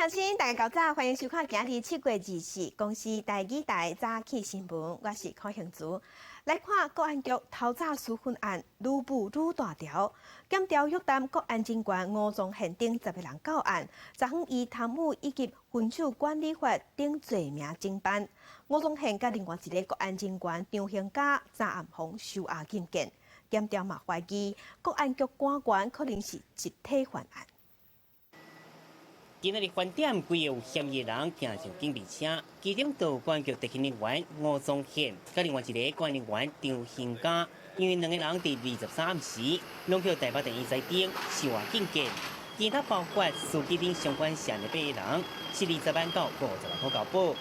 鄉親，大家𠢕早，歡迎收看今日7月24公視台語台早起新聞，我是柯興珠。來看國安局偷詐私分案，愈舞愈大條。檢調約談國安人員吳宗憲等10個人到案，昨昏以貪污以及分手管理法等罪名偵辦。吳宗憲佮另外一個國安人員張興嘉昨暗予收押禁見，檢調嘛懷疑國安局官員可能是集體犯案。今仔日翻點幾個有嫌疑人行上警備車，其中就國安局特勤人員吳宗憲，佮另外一個國安人員張興嘉，因為兩个人佇23暗時攏予台北電影司頂收押禁見，其他包括司機等相關涉案的八个人，是20萬到50萬塊交保。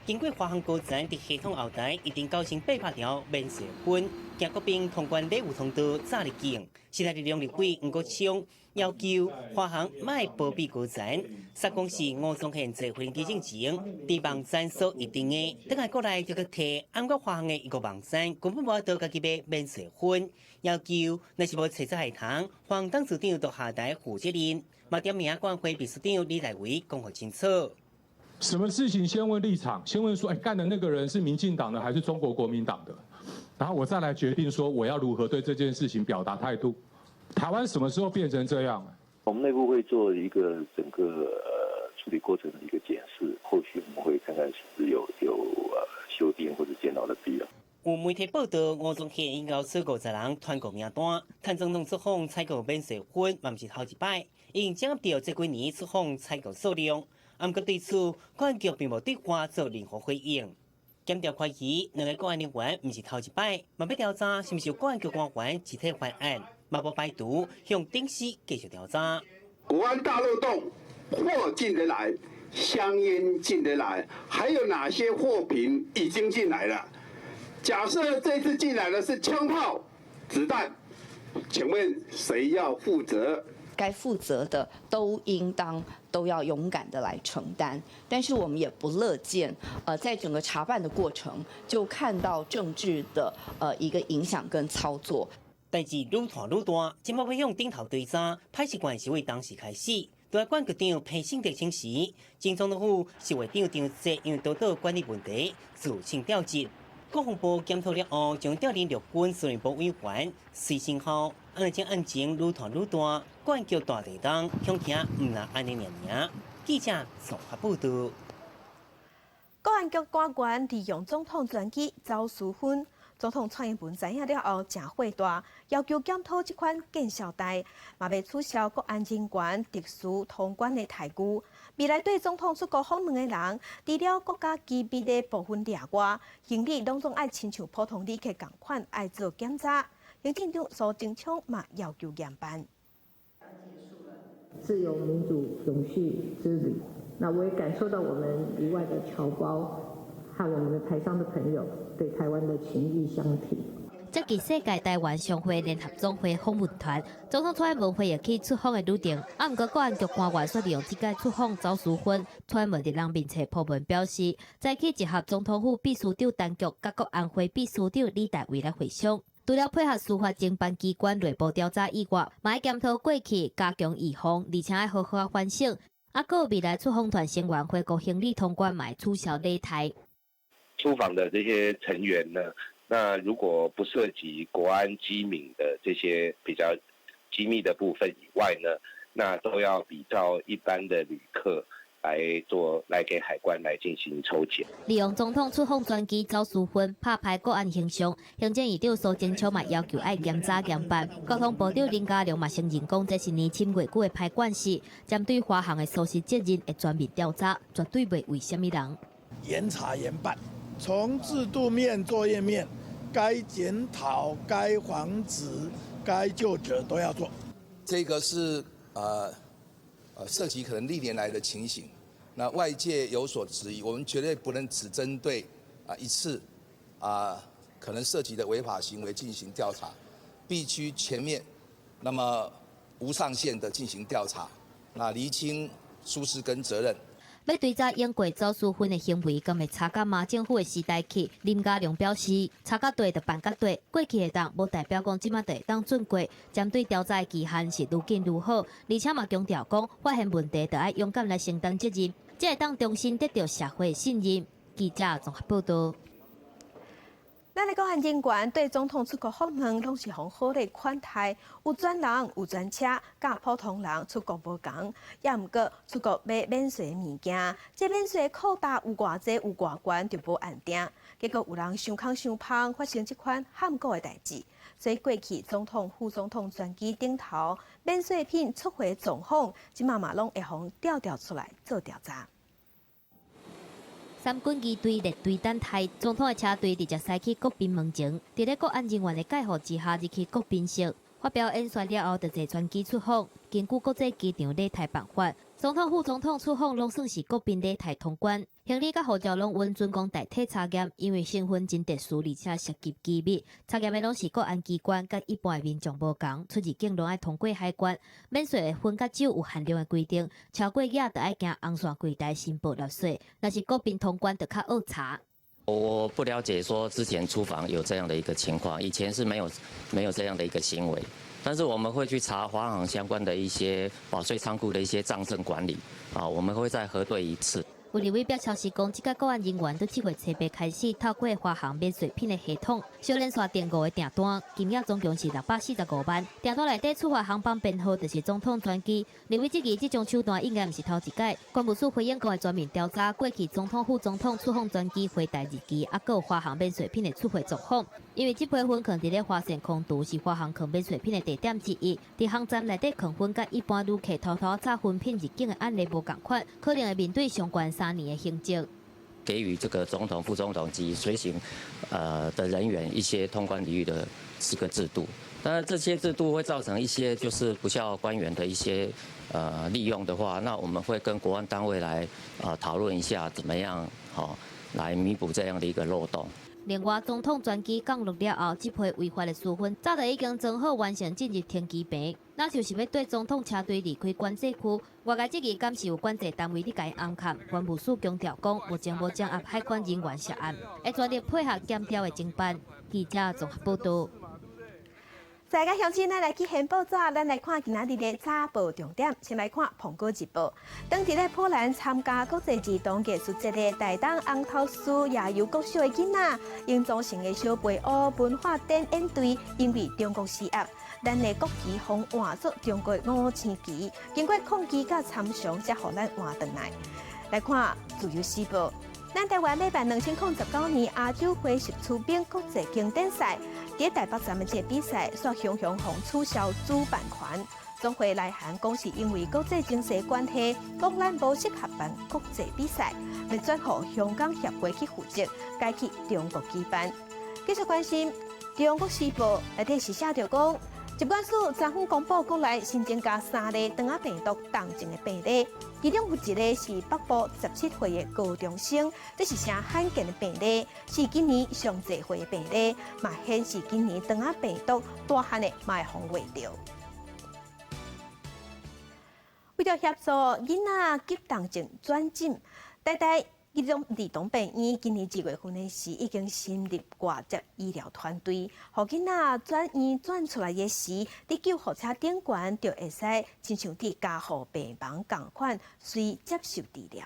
經過華航高層佇系統後台一定9千8百條免稅分，經國賓通關禮物通道早入境。時代力量立委黃國昌要求華航莫包庇高層，說講是吳宗憲坐飛機進前，佇網站所預訂的，轉來國內就閣提，毋過華航的一個網站根本無法度家己買免稅分，要求若是無揣出系統，華航董事長就下台負責任，嘛點名國安會秘書長李大維講予清楚。什麼事情先問立場，先問說，哎，幹的那個人是民進黨的還是中國國民黨的，然後我再來決定說我要如何對這件事情表達態度。台灣什麼時候變成這樣？我們內部會做一個整個處理過程的一個檢視，後續我們會看看是不是有修訂或者檢討的必要。有媒體報道，吳宗憲應該出50人團購名單，趁總統出訪採購免稅分，嘛毋是頭一擺，已經掌握著這幾年出訪採購數量。毋過對此，國安局並無對外做任何回應。檢調懷疑兩個國安人員毋是頭一擺，嘛欲調查是毋是有國安局官員集體犯案，嘛無排除向頂司繼續調查。國安大漏洞，貨進得來，香菸進得來，還有哪些貨品已經進來了？假設這次進來的是槍炮、子彈，請問誰要負責？該負責的都應當都要勇敢的來承擔，但是我們也不樂見，在整個查辦的過程就看到政治的一個影響跟操作。代誌愈拖愈大，這擺欲向頂頭追查，歹習慣是為當時開始。對國安局長彭盛德請辭，前總統府侍衛長張哲因為督導管理問題自請調職。國防部檢討了後，將調任陸軍司令部委員徐新浩。按呢這案情愈拖愈大，國安局大地動，恐驚毋若按呢爾爾。記者綜合報導。國安局官員利用總統專機走私分，總統蔡英文知影了後，誠火大，要求檢討這款見笑代，嘛欲取消國安人員特殊通關的待遇。未來對總統出國訪問的人，除了國家機密的部分掠外，行李攏總愛親像普通旅客仝款愛做檢查。行政長蘇貞昌嘛要求嚴辦。自由民主永續之旅，那我也感受到我們旅外的僑胞和我們的台商的朋友對台灣的情誼相挺。接近世界台灣商會聯合總會訪問團，總統蔡英文飛入去出訪的旅程，啊，毋過國安局官員煞利用這擺出訪走私分，蔡英文佇人面冊 po 文表示，早起集合總統府秘書長陳菊佮國安會秘書長李大維來會商。除了配合司法偵辦機關內部調查以外，嘛愛檢討過去加強預防，而且愛好好反省。啊，閣未來出訪團成員回國行李通關嘛會取消禮待。出訪的這些成員呢，那如果不涉及國安機敏的這些比較機密的部分以外呢，那都要比照一般的旅客來做，來給海關來進行抽檢。利用總統出訪專機走私分，拍歹國安形象。行政院長蘇貞昌嘛要求愛嚴查嚴辦。交通部長林佳龍嘛承認講，這是年深月久的歹慣勢，針對華航的疏失責任會全面調查，絕對袂為啥物人。嚴查嚴辦，從制度面、作業面，該檢討、該防止、該究責都要做。這個是涉及可能歷年來的情形，那外界有所質疑，我們絕對不能只針對一次可能涉及的違法行為進行調查，必須全面，那麼無上限的進行調查，那釐清疏失跟責任。欲追查英國走私薰的行為，敢會查到馬政府的時代去？林佳龍表示，查到底就辦到底，過去會當，無代表講這馬就會當準過。針對調查的期限是愈緊愈好，而且嘛強調講，發現問題就愛勇敢來承擔責任，才會當重新得著社會信任。記者綜合報導。咱來國安人員對總統出國訪問，攏是予好禮款待，有專人有專車，佮普通人出國無仝。也毋過出國買免稅物件，這免稅擴大有偌濟有偌懸就無限定。結果有人傷空傷芳，發生這款譀古的代誌。所以過去總統、副總統專機頂頭免稅品出貨狀況，這馬嘛攏會予調調出來做調查。三軍儀隊列隊等待，總統的車隊直接駛去國賓門前，佇咧國安人員的戒護之下入去國賓室，發表演說了後，就坐專機出訪。根據國際機場禮待辦法，總統、副總統出訪攏算是國賓禮待通關，行李佮護照攏允准講代替查驗，因為身份真特殊，而且涉及機密。查驗的攏是國安機關，佮一般的民眾無仝，出入境攏愛通過海關。免稅的薰佮酒有限量的規定，超過額就愛經紅線櫃台申報納稅。若是國賓通關，就較惡查。我不了解說之前出訪有這樣的一個情況，以前是沒有這樣的一個行為。但是我們會去查華航相關的一些保稅倉庫的一些帳證管理，啊，我們會再核對一次。有立委表示講，這個國安人員佇7月初八開始透過華航免稅品的系統，小連續訂五個訂單，金額總共是645萬。訂單內底觸發航班編號就是總統專機。立委質疑這種手段應該毋是頭一擺。關務署回應講會全面調查過去總統、副總統出訪專機回台日期，抑閣有華航免稅品的出貨狀況。因為這批薰囥佇咧華盛空廚是華航囥免稅品的地點之一，佇航站內底囥薰，佮一般旅客偷偷插薰品入境的案例無仝款，可能會面對上懸3年的刑責。給予這個總統、副總統及隨行的人員一些通關禮遇的這個制度，當然這些制度會造成一些就是不肖官員的一些利用的話，那我們會跟國安單位來討論一下，怎麼樣好來彌補這樣的一個漏洞。另外，總統專機降落了後，這批違法的私薰早就已經裝好完成進入停機坪，若就是欲綴總統車隊離開管制區。外界質疑，敢是有管制單位佇共𪜶暗崁？關務署強調講，目前無掌握海關人員涉案，會全力配合檢調的偵辦。記者綜合報導。大家鄉親，咱來去掀報紙，咱來看今仔日的早報重點。先來看《蘋果日報》。當佇咧波蘭參加國際兒童藝術節的台東紅頭獅夜遊國小的囡仔，𪜶組成的小飛烏文化展演隊，因為中國施壓，咱的國旗予換做中國五星旗，經過抗議佮參詳，才予咱換轉來。來看《自由時報》。咱台灣欲辦2019年亞洲灰色出兵國際經典賽，佇台北站的這個比賽，煞雄雄予取消主辦權。總會來函講是因為國際情勢關係，講咱無適合辦國際比賽，欲轉予香港協會去負責，改去中國舉辦。繼續關心《中國時報》內底是寫著講，疾管署昨昏公布國內新增加三例腸仔病毒重症的病例，其中有一个是北部17歲的高中生，這是誠罕見的病例，是今年上濟歲的病例，嘛顯示今年腸仔病毒大漢的嘛會防袂著。為著協助囡仔急重症轉診，台大兒童病院今年2月份的時，已經成立外接醫療團隊，予囡仔轉院轉出來的時，佇救護車頂懸就會使親像佇加護病房仝款，隨接受治療。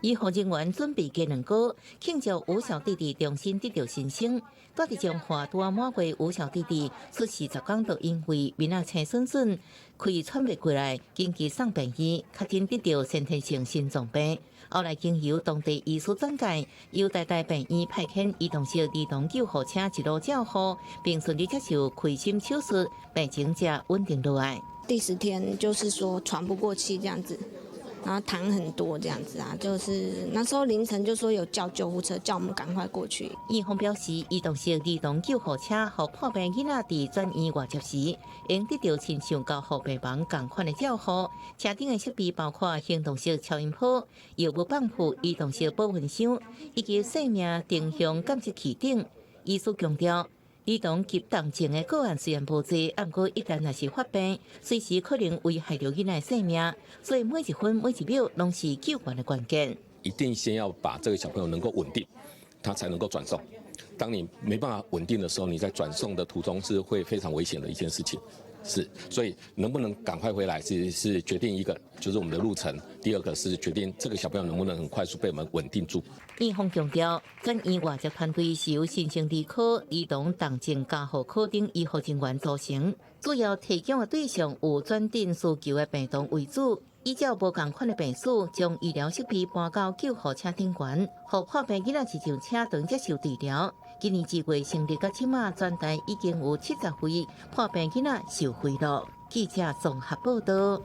醫護人員準備雞卵糕，慶祝吳小弟弟重新得著新生。蹛佇彰化拄仔滿月吳小弟弟出世10工就因為面仔青筍筍，氣喘袂過來，緊急送病院，確診得著先天性心臟病。後來經由當地醫師轉介，由台大病院派遣移動式兒童救護車一路照護，並順利接受開心手術，病情才穩定落來。第10天就是說喘不過氣這樣子。然後痰很多這樣子啊，就是那時候凌晨就說有叫救護車，叫我們趕快過去。院方表示，移動式兒童救護車予破病囡仔佇轉院外接時，會得著親像加護病房仝款的照護。車頂的設備包括行動式超音波、藥物泵浦、移動式保溫箱以及生命定向監測器等。醫師強調，兒童急重症的個案雖然無濟，毋過一旦若是發病，隨時可能危害著囡仔性命，所以每一分每一秒攏是救援的關鍵。一定先要把這個小朋友能夠穩定，他才能夠轉送。當你沒辦法穩定的時候，你在轉送的途中是會非常危險的一件事情。是，所以能不能趕快回來是決定一個，就是我們的路程；第二個是決定這個小朋友能不能很快速被我們穩定住。院方強調，轉院外籍團隊是由新生兒科、兒童重症加護科等醫護人員組成，主要提供的對象有轉診需求的病童為主，依照無仝款的病史，將醫療設備搬到救護車頂懸，予破病囡仔一上車就接受治療。今年2月成立到這馬，全台已經有70位破病囡仔受惠了。記者綜合報道。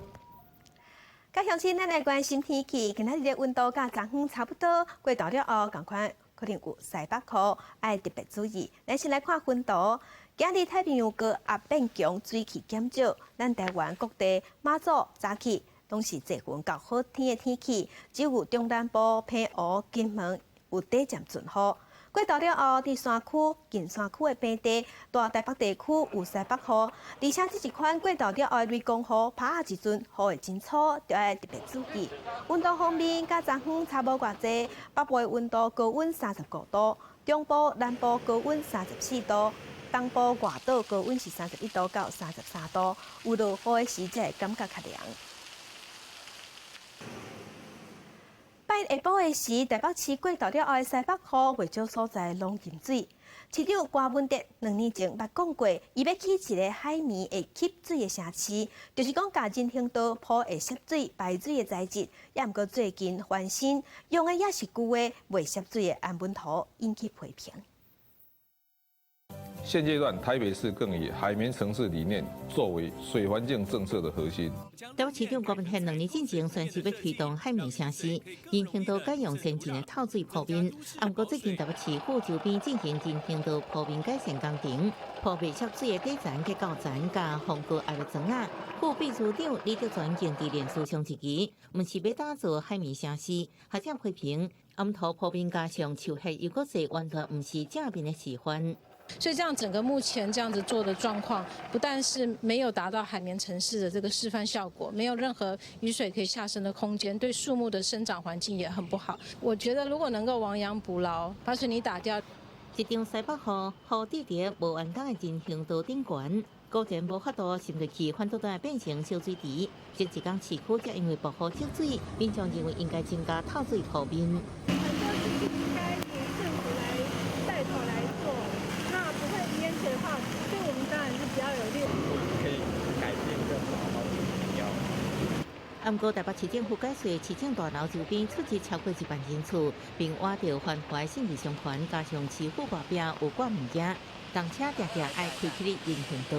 佮鄉親，咱來關心天氣。今仔日的溫度佮昨昏差不多，過晝了後，仝款可能有西北雨，愛特別注意。咱先來看溫度，今日太平洋高壓變強，水汽減少，咱台灣各地媽祖早起攏是濟雲到好天的天氣，只有中南部、澎湖、金門有短暫陣雨。過晝了後，佇山區、近山區的平地、大台北地區有西北雨，而且這一款過晝了後的雷公雨，拍的時陣雨會真粗，著愛特別注意。溫度方面，佮昨昏差無偌濟，北部的溫度高溫35度，中部、南部高溫34度，東部外島高溫是31度到33度，有落雨的時才會感覺較涼。拜下晡的時，台北市過晝了後的西北雨，袂少所在攏淹水。市長柯文哲2年前捌講過，伊欲起一个海綿會吸水的城市，就是講共人行道鋪會吸水排水的材質。也毋過最近翻新，用的也是舊的袂吸水的安穩塗，引起批評。現階段，台北市更以海綿城市理念作為水環境政策的核心。台北市長柯文哲2年進前宣示欲推動海綿城市，人行道改用先進的透水鋪面。毋過最近台北市府周邊進行人行道鋪面改善工程，鋪袂吸水的底層結構層佮防高壓的磚仔。副秘書長李德全經佇臉書上質疑，毋是欲打造海綿城市，學者批評暗塗鋪面加上樹葉又閣濟，完全毋是正面的示範。所以這樣整個目前這樣子做的狀況，不但是沒有達到海綿城市的這個示範效果，沒有任何雨水可以下滲的空間，對樹木的生長環境也很不好。我覺得如果能夠亡羊補牢，把水泥打掉。一場西北雨，雨滴佇無完工的人行道頂懸，果然無法度滲入去，反倒來變成小水池。前一工市區則因為暴雨積水，民眾認為應該增加透水鋪面。很多事情應該由政府來帶頭來做，那不會淹水的話，對我們當然是比較有利。可以改變更好，比較。毋過台北市政府改設市政大樓周邊出資超過1萬人次，並挖著繁華信義商圈，加上市府外壁有掛物件，動車定定愛開去人行道。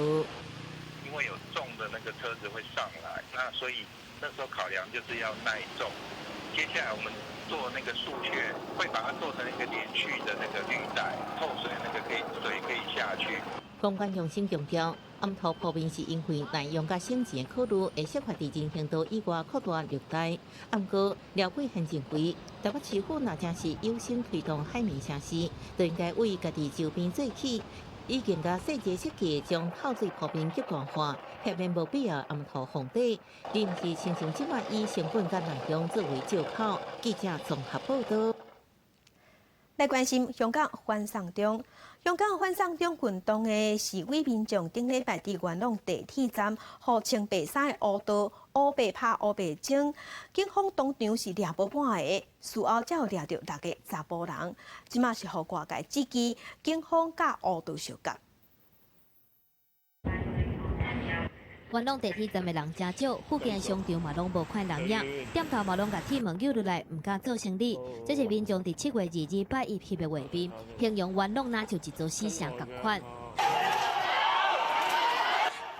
因為有重的那個車子會上來，那所以那時候考量就是要耐重。接下來我們做那個樹穴，會把它做成一個連續的那個綠帶，透水那個可以水可以下去。公關中心強調，暗塗鋪面是因為耐用佮省錢的考慮，會設法佇人行道以外擴大綠帶。毋過廖桂賢認為，台北市府若真是有心推動海綿城市，就應該為家己周邊做起，已經共細節設計將透水鋪面極大化，避免無必要暗塗封底，而毋是親像這馬以成本佮耐用作為藉口。記者綜合報道。來關心香港反送中，香港反送中運動的示威民眾，頂禮拜佇元朗地鐵站，予穿白衫的烏道烏白拍烏白鐘，警方當場是掠無半个，事後才有掠著六个查埔人，這馬是予外界質疑，警方佮烏道相佮。元朗地鐵站的人誠少，附近的商場嘛攏無看人影，店頭嘛攏共鐵門扭落來，毋敢做生意。這是民眾佇7月22拜一翕的畫面，形容元朗若像一座死城仝款。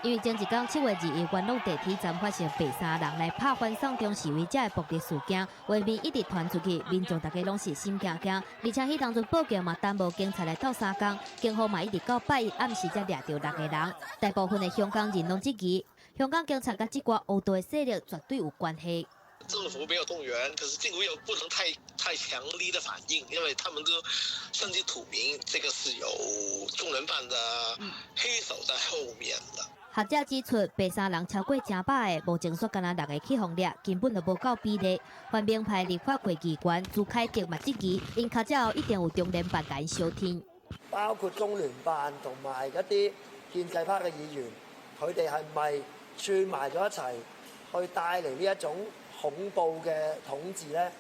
因為前一工7月21，元朗地鐵站發生白衫人來拍反送中示威者的暴力事件，畫面一直傳出去，民眾大家攏是心驚驚。而且彼當陣報警嘛，耽誤警察來鬥相共，警方嘛一直到拜一暗時才掠著六个人。大部分的香港人攏質疑，香港警察佮這掛烏道的勢力絕對有關係。政府沒有動員，可是政府又不能太強力的反應，因為他們都心知肚明，這個是有中聯辦的黑手在後面的。學者指出，白衫人超過成百个，無證說干焦六个去予掠，根本就無夠比例。泛民派立法會議員朱凱廸嘛質疑，𪜶跤跡後一定有中聯辦共𪜶相天。包括中聯辦同埋一啲建制派嘅議員，佢哋係咪串埋咗一齊去帶嚟呢一種恐怖嘅統治呢？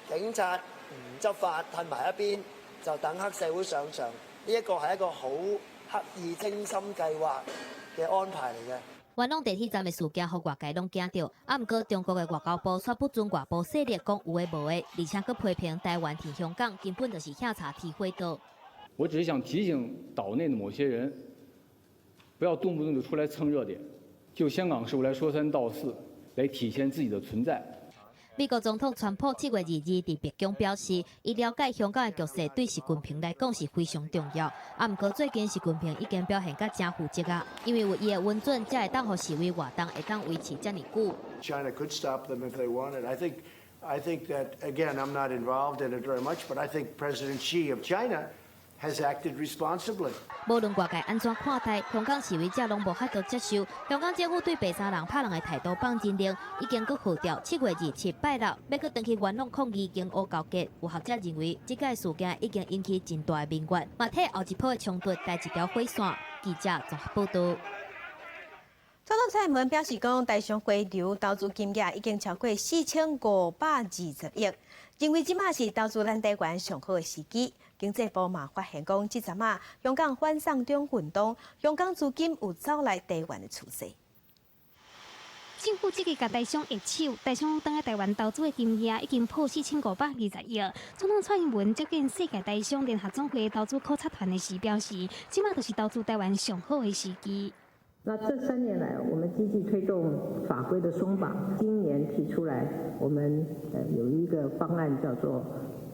警察唔執法，褪埋一邊，就等黑社會上場。呢一個係一個好刻意精心計劃嘅安排嚟嘅。元朗地鐵站的事件，予外界攏驚著。啊，毋過中國的外交部卻不准外部勢力講有的無的，而且閣批評台灣佇香港根本就是向柴添火刀。我只是想提醒島內的某些人，不要動不動就出來蹭熱點，就香港事務來說三道四，來體現自己的存在。美國總統川普7月22日佇白宮表示，伊了解香港的局勢對習近平來講是非常重要。啊，毋過最近習近平已經表現甲誠負責啊，因為有伊的允准，才會當予示威活動會當維持遮爾久。 China could stop them if they wanted. I think that again, I'm not involved in it very much, but I think President Xi of China has acted responsibly. 無論外界按怎看待，香港示威者攏無法度接受。香港政府對白衫人拍人的態度放真冷，已經閣號召7月27拜六欲閣轉去元朗抗議，經烏勾結。有學者認為，這個事件已經引起真大的民怨，嘛替後一波的衝突帶一條火線。記者綜合報導。總統蔡英文表示講，台商回流投資金額已經超過4520億，認為這馬是投資咱台灣上好的時機。經濟部嘛發現講，這陣仔香港反送中運動，香港資金有走來台灣的趨勢。政府積極共台商握手，台商轉來台灣投資的金額已經破4520億。總統蔡英文接見世界台商聯合總會投資考察團的時表示，這馬就是投資台灣上好的時機。那這3年來，我們積極推動法規的鬆綁。今年提出來，我們有一個方案叫做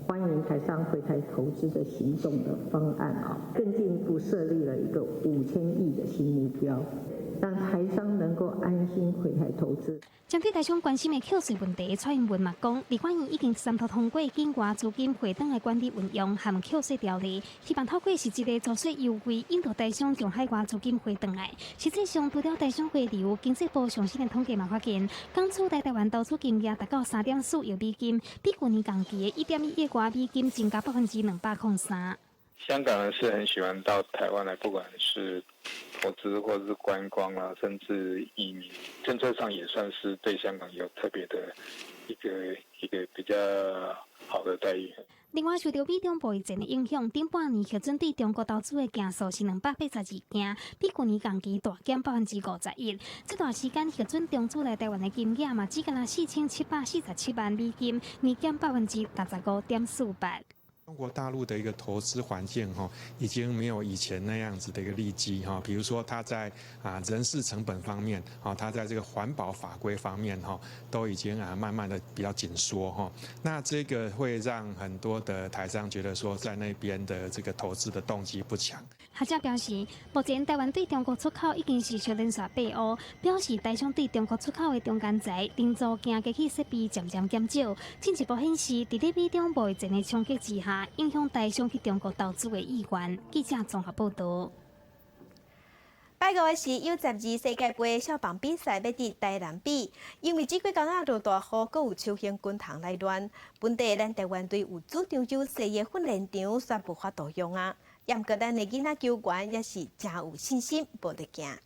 歡迎台商回台投資的行動的方案啊，更進一步設立了一個5000億的新目標，讓台商能夠安心回台投資。針對台商關心的扣稅問題，蔡英文嘛講，立法院已經三讀通過境外資金回轉的管理運用和扣稅條例，希望透過實質的租稅優惠，引導台商將海外資金回轉來。實際上，除了台商回流，經濟部上新的統計嘛發現，港資來台灣投資金額達到3.4億美金，比去年同期的1.1億外美金增加203%。香港人是很喜歡到台灣來，不管是投資或者是觀光啊，甚至移民，政策上也算是對香港有特別的一個比較好的待遇。另外，受著美中貿易戰的影響，頂半年核准對中國投資的件數是282件，比去年同期大減51%。這段時間核准中資來台灣的金額嘛，只干焦4747萬美金，年減65.48%。中國大陸的一個投資環境哈，已經沒有以前那樣子的一個利基哈。比如說，它在人事成本方面啊，它在這個環保法規方面哈，都已經慢慢的比較緊縮哈。那這個會讓很多的台商覺得說，在那邊的這個投資的動機不強。學者表示，目前台灣對中國出口已經是小連續爬烏，表示台商對中國出口的中間材、零組件、機器設備漸漸減少。進一步顯示，佇咧美中貿易戰的衝擊之下，影響台商去中國投資的意願。記者綜合報導。拜五是 U12世界盃少棒比賽欲佇台南比，因為這幾工仔落大雨，閣有秋興滾蟲來亂，本地咱台灣隊有主場有細的訓練場，煞無法度用啊。毋過咱的囡仔球員也是誠有信心，無得驚。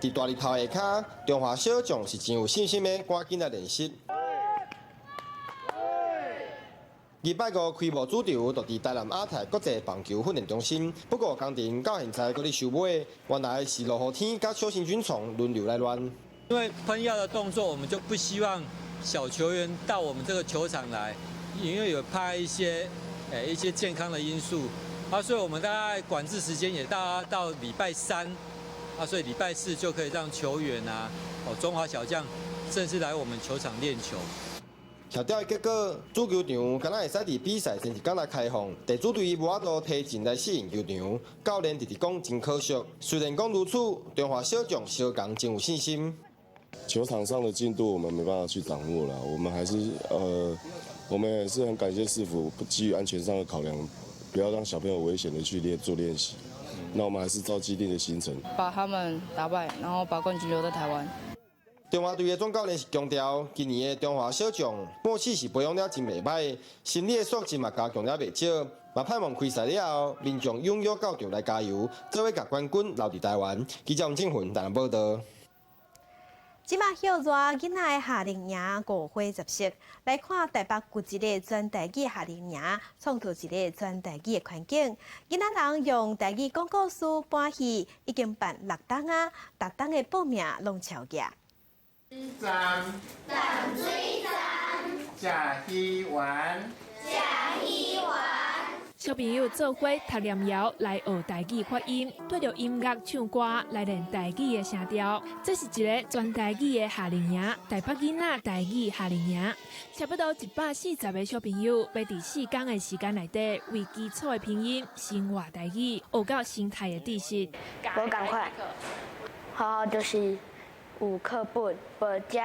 佇大日頭下跤，中華小將是真有信心的，趕緊來練習。禮拜五開幕主場就佇台南亞泰國際棒球訓練中心，不過工程到現在閣咧收尾，原來是落雨天佮小型菌蟲輪流來亂。因為噴藥的動作，我們就不希望小球員到我們這個球場來，因為有怕一些健康的因素，啊，所以我們大概管制時間也大概到禮拜三，啊，所以禮拜四就可以讓球員啊，哦，中華小將正式來我們球場練球。協調的結果，主球場敢若會使佇比賽前一工來開放，地主隊無法度提前來試用球場，教練直直講真可惜。雖然講如此，中華小將蕭江真有信心。球場上的進度我們沒辦法去掌握了，我們還是我們也是很感謝市府基於安全上的考量，不要讓小朋友危險的去練做練習。那我們還是照既定的行程，把他們打敗，然後把冠軍留在台灣。中華隊的總教練是強調，今年的中華小將默契是培養了真袂䆀，心理的素質嘛加強了袂少，嘛盼望開賽了後，民眾踴躍到場來加油，做伙共冠軍留佇台灣。記者吳正雲台南報道。這馬歇熱囡仔的夏令營五花十色，來看台北有一个全台語夏令營，創造一个全台語的環境。囡仔人用台語講故事、搬戲，已經辦六冬啊，逐冬的報名攏超額。站，淡水站，食魚丸，食魚丸。小朋友做伙讀念謠來學台語發音，對著音樂唱歌來練台語的聲調。這是一个全台語的夏令營，台北囡仔台語夏令營，差不多140個小朋友，欲佇4工的時間內底，為基礎的拼音、生活台語學到生態的知識。無仝款，學校就是有課本，無遮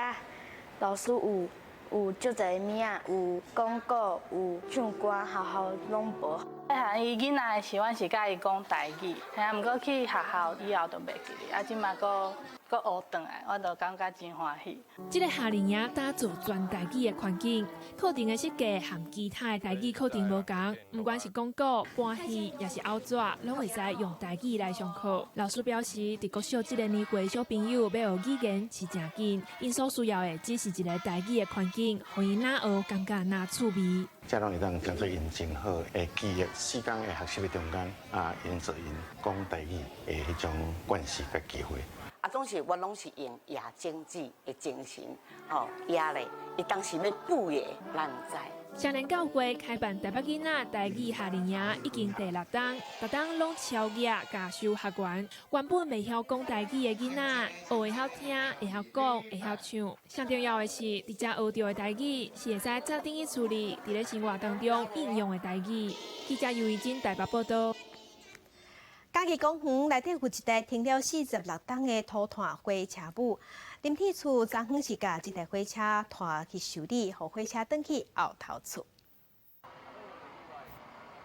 老師有足濟物仔，有廣告，有唱歌，學校攏無。細漢伊囡仔的時，阮是佮伊講台語，嘿啊，毋過去學校以後就袂記哩，啊，這馬閣閣學轉來，我就感覺真歡喜。這个夏令營打造全台語的環境，課程的設計和其他的台語課程無仝，毋管是講古、搬戲，抑是拗紙，攏會使用台語來上課。老師表示，佇國小這个年歲，小朋友欲學語言是誠緊，𪜶所需要的只是一个台語的環境，予𪜶若學感覺若趣味。這攏會當當做𪜶真好的記憶，4工的學習的中間，啊，𪜶做𪜶講台語的彼種慣勢佮機會。啊，總是我攏是用野種子的精神，吼，野咧，伊當時欲哺的，咱毋知。雙連教會開辦台北囡仔台語夏令營已經第六冬，逐冬攏超額加收學員。原本袂曉講台語的囡仔，學會曉聽，會曉講，會曉唱。上重要的是，佇遮學著的台語是會使走轉去厝裡，佇咧生活當中應用的台語。記者尤怡珍台北報道。嘉義公園內底有一台停了46冬的土炭火車母，林鐵處昨昏是共這台火車拖去修理，予火車轉去後頭厝。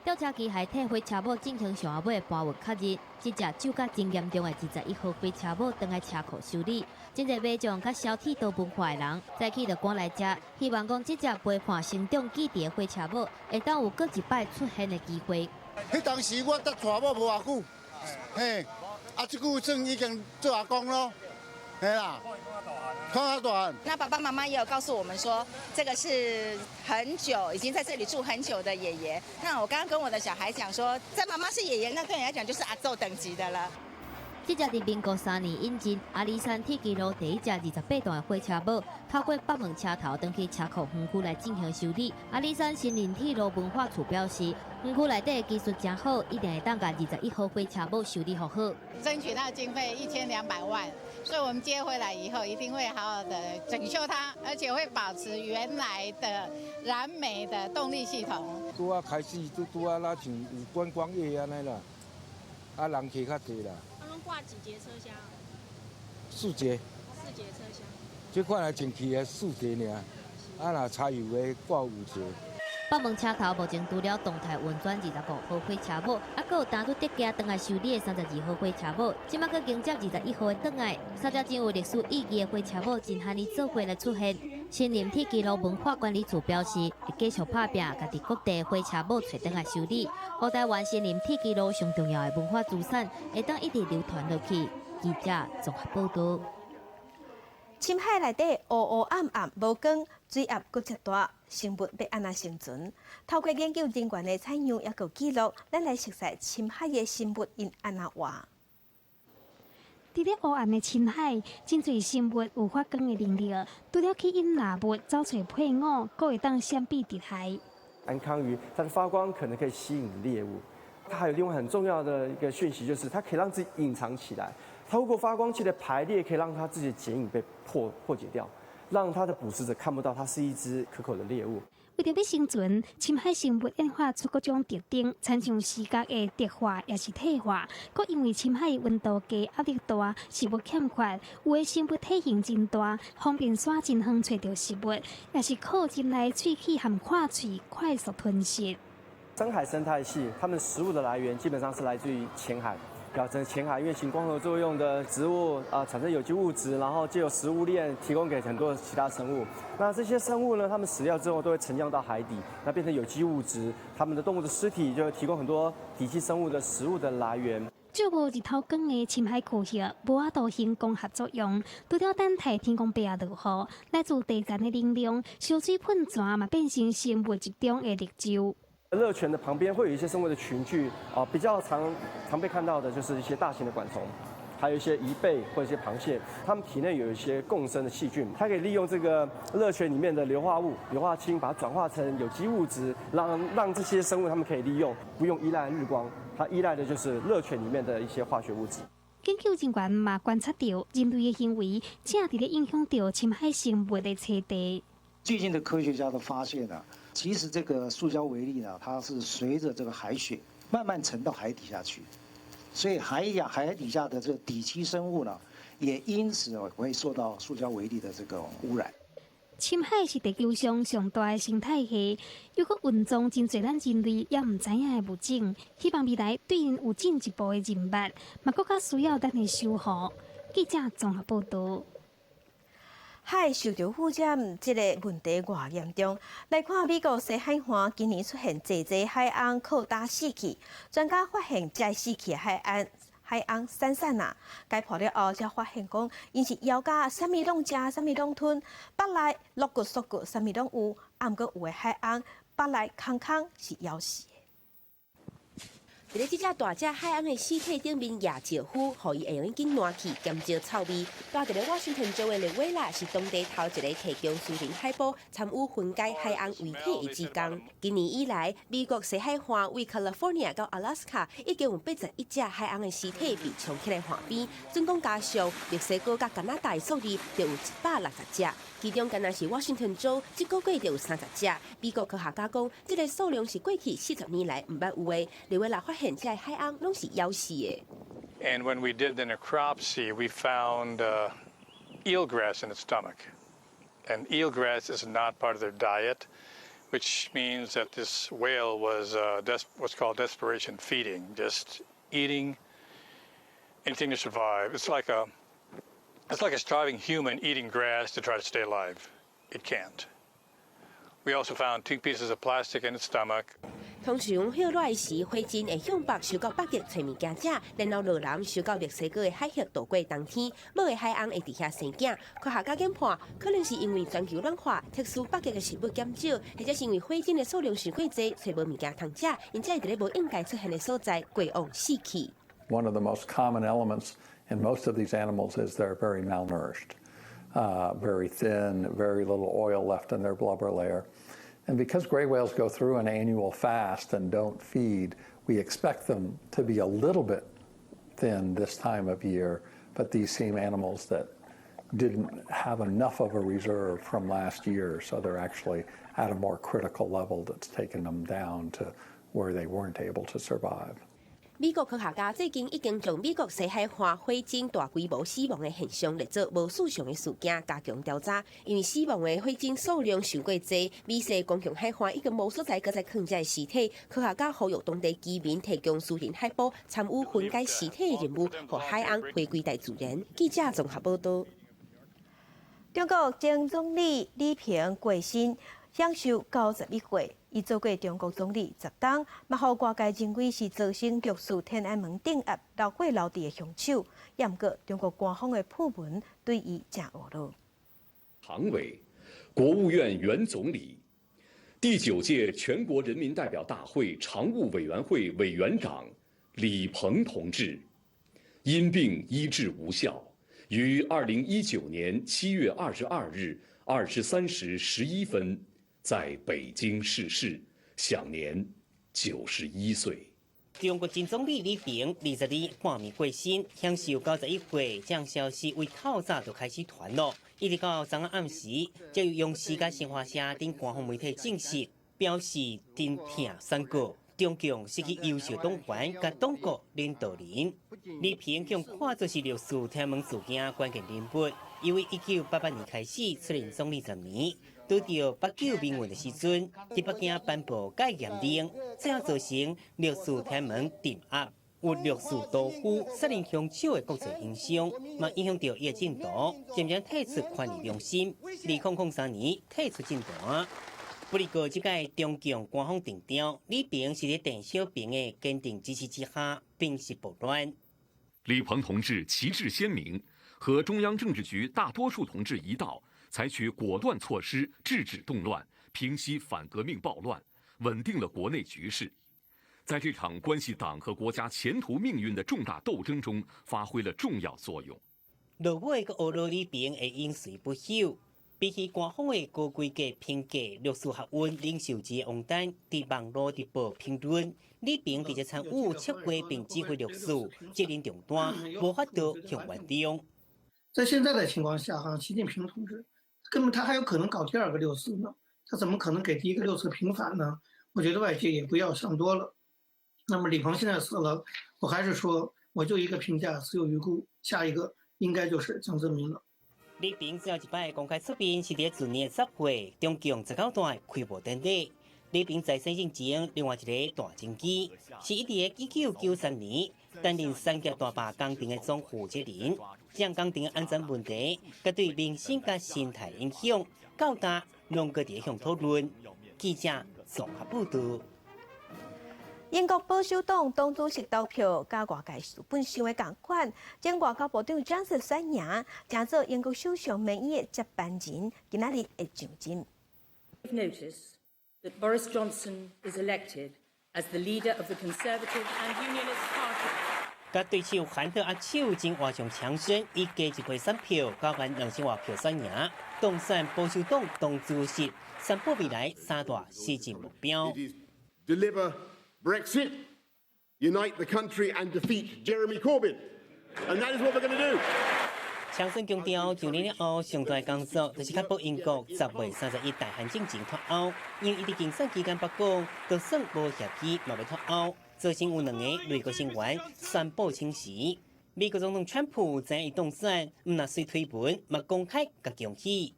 吊車機械替火車母進行上後尾的搬運確認，這隻鏽甲真嚴重的21號火車母轉來車庫修理。真濟民眾佮燒鐵道文化的人，早起就趕來遮，希望講這隻陪伴成長記憶的火車母，會當有閣一擺出現的機會。彼當時我才娶某無偌久。嘿，啊，這久算已經做阿公囉，嘿啦，看較大漢。那爸爸媽媽也有告訴我們說，這個是很久已經在這裡住很久的爺爺。那我剛剛跟我的小孩講說，這媽媽是爺爺，那對你來講就是阿祖等級的了。這隻佇民國3年引進阿里山鐵軌路第一隻28段的火車母，透過北門車頭轉去車庫園區來進行修理。阿里山森林鐵路文化處表示，園區內底技術誠好，一定會當共21號火車母修理予好。爭取到經費1200萬，所以我們接回來以後，一定會好好的整修它，而且會保持原來的燃煤的動力系統。拄仔開始，拄拄仔若像有觀光業按呢啦，啊人客較濟啦。掛幾節車廂？四節。四節車廂。這款來進去的四節爾，啊若柴油的掛五節。北門車頭目前除了動態運轉25號火車母，猶閣有當拄特寄轉來修理的32號火車母，這馬閣迎接21號的轉來，三隻真有歷史意義的火車母，真罕呢做伙來出現。森林鐵軌路文化管理處表示，會繼續拍拚，共佇各地火車母揣轉來修理，予台灣森林鐵軌路上重要的文化資產，會當一直流傳落去。記者綜合報道。深海內底烏烏暗暗無光，水壓閣遮大，生物欲按怎生存？透過研究人員的採樣抑閣記錄，咱來熟悉深海的生物𪜶按怎活。佇咧烏暗的深海，真濟生物有發光的能力，除了去引獵物、走揣配偶，閣會當閃避敵害。鮟鱇魚它的發光可能可以吸引獵物，它還有另外很重要的一個訊息，就是它可以讓自己隱藏起來。透過發光器的排列，可以讓它自己的剪影被破解掉，讓它的捕食者看不到它是一隻可口的獵物。為著欲生存，深海生物演化出各種特徵，親像視覺的特化抑是退化。閣因為深海溫度低、壓力大，食物欠缺，有的生物體型真大，方便徙真遠揣著食物，抑是靠人類喙齒和看喙快速吞食。深海生態系，它們食物的來源基本上是來自於淺海。表層淺海因為行光合作用的植物啊，產生有機物質，然後藉由食物鏈提供給很多其他生物。那這些生物呢，它們死掉之後都會沉降到海底，那變成有機物質。它們的動物的屍體就會提供很多底棲生物的食物的來源。照無日頭光的深海區域，無法度行光合作用，除了等待天公伯仔落雨，來自地層的能量，燒水噴泉嘛變成生物集中的綠洲。熱泉的旁邊會有一些生物的群聚，啊，比較常常被看到的就是一些大型的管蟲，還有一些貽貝或者一些螃蟹，它們體內有一些共生的細菌，它可以利用這個熱泉裡面的硫化物、硫化氫，把它轉化成有機物質，讓這些生物它們可以利用，不用依賴日光，它依賴的就是熱泉裡面的一些化學物質。研究人員嘛觀察到，人類的行為正佇咧影響著深海生物的棲地。最近的科學家都發現了，其實這個塑膠微粒呢，它是隨着這個海水慢慢沉到海底下去，所以海底下的這個底棲生物呢，也因此會受到塑膠微粒的這個污染。深海是地球上上大的生態系，猶閣蘊藏真濟咱人類猶毋知影的物種。希望未來對𪜶有進一步的認捌，嘛閣較需要咱的守護。記者綜合報導。海受著污染，這个問題偌嚴重。來看美國西海岸今年出現濟濟海魟擴大死去，專家發現這死去的海魟散散啊，解剖了後才發現講，𪜶是枵甲啥物攏食，啥物攏吞，腹內肋骨、縮骨，啥物攏有，啊，毋過有的海魟腹內空空是枵死的。佇咧這隻大隻海魟的屍體頂面壓石夫，予伊會用緊爛去，減少臭味。住佇咧華盛頓州的利維拉是當地頭一个提供私人海捕參與分解海魟遺體的志工。今年以來，美國西海岸為 California 到阿拉斯加已經有81隻海魟的屍體被沖起來岸邊，總共加上墨西哥佮加拿大的數字，就有160隻。其中，敢若是華盛頓州，這個月就有30隻。美國科學家講，這个數量是過去40年來毋捌有的。利維拉發現這个海魟攏是枵死的。 And when we did the necropsy, we found eelgrass in its stomach. And eelgrass is not part of their diet, which means that this whale was what's called desperation feeding, just eating anything to survive. It's like a starving human eating grass to try to stay alive. It can't. We also found two pieces of plastic in its stomach. 通常火熱時，火箭會向北翕到北極揣物件食，然後落南翕到墨西哥的海峽度過冬天。母的海魟會佇遐生囝。科學家研判，可能是因為全球暖化，特殊北極的食物減少，或者是因為火箭的數量傷過濟，揣無物件通食，𪜶才會佇咧無應該出現的所在過往死去。 One of the most common elements in most of these animals is they're very malnourished, very thin, very little oil left in their blubber layer. And because gray whales go through an annual fast and don't feed, we expect them to be a little bit thin this time of year. But these seem animals that didn't have enough of a reserve from last year, so they're actually at a more critical level that's taken them down to where they weren't able to survive. 美國科學家最近已經將美國西海岸火鯨大規模死亡的現象列做無尋常的事件，加強調查。因為死亡的火鯨數量傷過濟，美西公共海岸已經無所在閣再囥這屍體。科學家呼籲當地居民提供私人海捕參與分解屍體的任務，予海魟回歸大自然。記者綜合報道。中國前總理李鵬過身，享壽91歲。伊做過中國總理10冬，嘛予外界認為是造成六四天安門鎮壓流血流滴的兇手。也毋過，中國官方的訃聞對伊誠惡劣。常委、國務院原總理、第九屆全國人民代表大會常務委員會委員長李鵬同志，因病醫治無效，於2019年7月22日23時11分，在北京逝世，享年91歲。中國前總理李鵬22半暝過身，享壽91歲。這項消息為透早就開始傳咯，一直到昨暗時，才由央視佮新華社等官方媒體證實，表示沉痛宣告中共失去優秀黨員佮黨國領導人。李鵬共看做是六四天安門事件關鍵人物，因為1988年開始出任總理10年。拄著八九民運的時陣，佇北京頒布戒嚴令，最後造成六四天安門鎮壓，有六四屠夫殺人兇手的國際形象，嘛影響著伊的政途，漸漸退出權力中心。2003年退出政壇。不過，這屆中共官方定調，李鵬是佇鄧小平的堅定支持之下，平息暴亂。李鵬同志旗幟鮮明，和中央政治局大多數同志一道，採取果斷措施制止動亂，平息反革命暴亂，穩定了國內局勢，在這場關係黨和國家前途命運的重大鬥爭中發揮了重要作用。落尾閣呵咾李鵬會永垂不朽。比起官方的高規格評價，六四學運領袖之王丹佇網路直播評論，李鵬直接參與策劃並指揮六四，責任重大，無法度向原諒。在現在的情況下，哈，習近平同志根本他還有可能搞第二個六四呢，他怎麼可能給第一個六四平反呢？我覺得外界也不要想多了。那麼李鵬現在死了，我還是說，我就一個評價，死有餘辜。下一個應該就是江澤民了。李鵬最後一擺公開出面是佇去年10月，中共十九大開幕典禮。李鵬在選進前，另外一個大政機，是伊佇1993年擔任三峽大壩工程的總負責人，這項工程的安全問題，佮對民生佮生態影響，到今攏閣佇向討論。記者綜合報道。英國保守黨黨主席投票，佮外界本想的仝款，前外交部長強森選贏，成做英國首相梅伊的接班人，今仔日會上陣。 Notice that Boris Johnson is elected as the leader of the Conservative and Unionist Party. 佮對手韓特握手真活像強森，以加一倍選票，9萬2千外票選贏，當選保守黨黨主席，宣布未來三大施政目標。 Deliver Brexit, unite the country and defeat Jeremy Corbyn. And that is what we're going to do. 強森強調，上任了後，上大工作就是確保英國10月31大限進前脫歐。因為伊佇競選期間捌講，就算無協議，嘛欲脫歐，造成有兩个內閣成員宣布請辭。美國總統川普知伊當選，毋但隨推文，嘛公開共恭喜。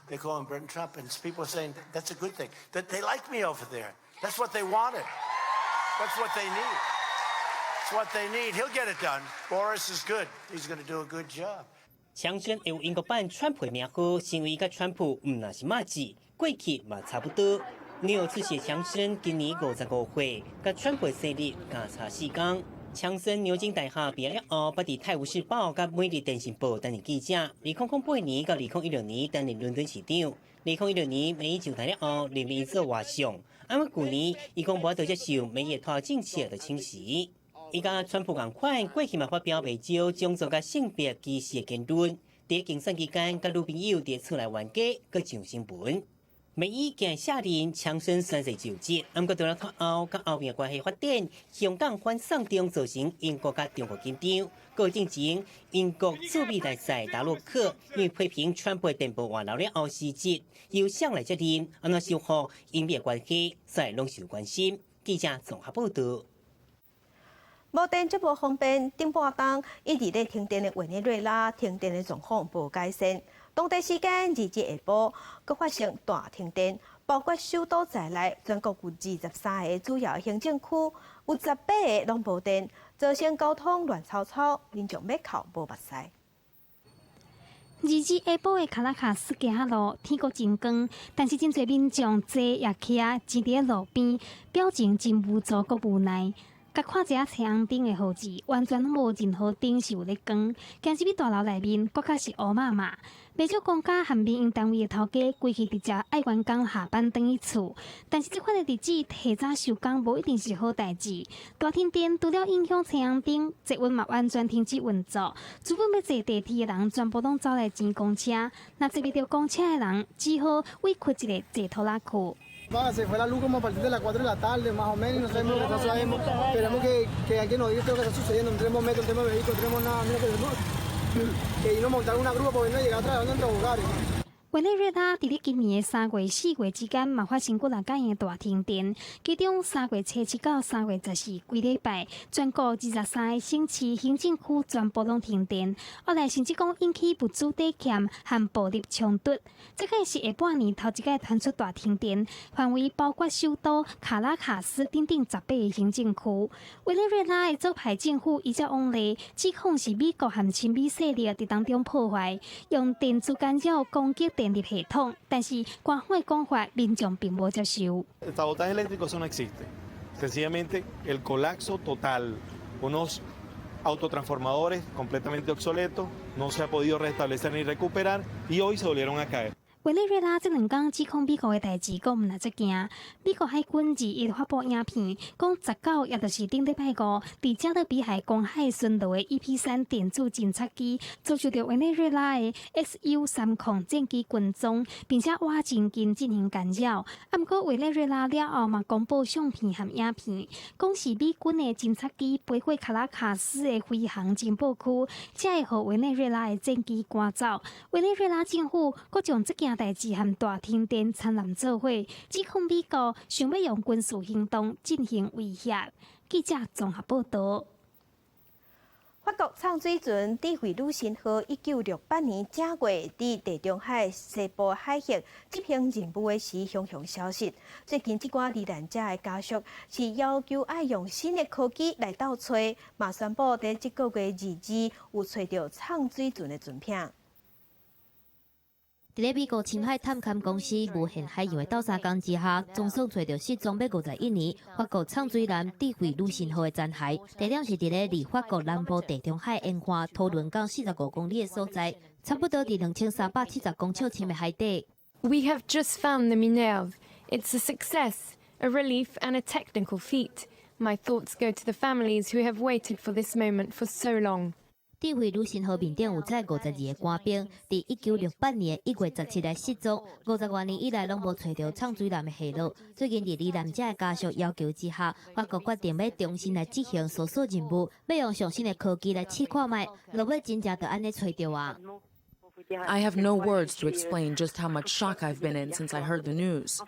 They call him President Trump, and people are saying that's a good thing. That they like me over there. That's what they wanted. That's what they need. That's what they need. He'll get it done. Boris is good. He's going to do a good job. 強森會有英國版川普名號，是因為佮川普毋但是麻吉，過去嘛差不多。紐約出世強森今年55歲，佮川普生日相差4工。強森牛津大學畢業了後，捌佇《泰晤士報》佮《每日電訊報》擔任記者。2008年到2016年擔任倫敦市長。2016年梅伊上台了後，任命伊做外相。啊，舊年伊講無法度接受梅伊脫歐政策就請辭。伊佮川普仝款，過去嘛發表袂少種族佮性別歧視的言論。佇競選期間，佮女朋友佇厝內冤家，閣上新聞。梅伊今日卸任，強森宣誓就職，毋過除了脫歐佮歐盟關係發展，香港反送中造成英國佮中國緊張。閣進前，英國駐美大使達洛克因為批評川普電報外漏了後辭職，由誰來接任，按怎修復英美關係，煞攏受關心。記者綜合報道。無電足無方便，頂半冬一直咧停電的委內瑞拉停電的狀況無改善。當地時間2日下晡，閣發生大停電，包括首都在內，全國有23個主要行政區，有18個攏無電，造成交通亂糟糟，民眾欲哭無目屎。2日下晡的卡拉卡斯街仔路，天閣真光，但是真濟民眾坐也徛站佇路邊，表情真無助閣無奈。共看一下青紅燈的號誌，完全攏無任何燈是有咧光。行入去大樓內面，閣較是烏麻麻。袂少公家和民營單位的頭家，規氣直接愛員工下班轉去厝。但是這款的日子提早收工，無一定是好代誌。大停電除了影響青紅燈，捷運嘛完全停止運作。原本欲坐地鐵的人，全部攏走來擠公車。若坐袂著公車的人，只好委屈一下坐拖拉庫。Se fue la luz como a partir de las 4 de la tarde, más o menos, y no sabemos lo que está sucediendo. Queremos que alguien nos diga qué es lo que está sucediendo. No tenemos metro, no tenemos vehículo, no tenemos nada. Mira que irnos a montar una grúa porque no llegar a traer a nuestros hogares. 委内瑞拉佇咧今年的3月、4月之間，嘛發生幾若擺的大停電，其中3月初7到3月14，規禮拜，全國23個省市行政區全部攏停電。後來甚至講引起物資短缺和暴力衝突。這個是下半年頭一擺傳出大停電，範圍包括首都卡拉卡斯等等18個行政區。委內瑞拉的左派政府依照往例指控是美國和親美勢力佇當中破壞，用電子干擾攻擊電力系統，但是官方的講法，民眾並無接受。 El sabotaje eléctrico, eso no existe. Sencillamente el colapso total, unos autotransformadores completamente obsoletos, no se ha podido restablecer ni recuperar y hoy se volvieron a caer. 委內瑞拉這兩工指控美國的代誌，閣毋若這驚。美國海軍21發布影片，講19，也就是頂禮拜五，佇加勒比海公海巡邏的 EP-3電子偵察機，遭受著委內瑞拉的 SU-30戰機跟蹤，並且倚真近進行干擾。啊，毋過委內瑞拉了後嘛公布相片和影片，講是美軍的偵察機飛過卡拉卡斯的飛航情報區，才會予委內瑞拉的戰機趕走。委內瑞拉政府閣將這件代誌和大停電摻亂做伙，指控美國想欲用軍事行動進行威脅。記者綜合報導。法國藏水船智慧女神號1968年正月佇地中海西部海域執行任務的時，雄雄消失。最近這寡罹難者的家屬是要求愛用新的科技來鬥揣，嘛宣布佇這個月22有揣著藏水船的船片。佇咧美國深海探勘公司無限海洋的鬥相共之下，總算揣著失蹤欲51年法國藏水艦智慧女神號的殘骸。地點是佇咧離法國南部地中海沿岸托倫港45公里的所在，差不多佇2370公尺深的海底。 We have just found the Minerve. It's a success, a relief, and a technical feat. My thoughts go to the families who have waited for this moment for so long. 智慧女神號面頂有載52個官兵，佇1968年1月17日失蹤，50外年以來攏無揣著藏水艦的下落。最近佇罹難者的家屬要求之下，法國決定欲重新來執行搜索任務，欲用上新的科技來試看覓，若欲真正就按呢揣著啊！ I have no words to explain just how much shock I've been in since I heard the news.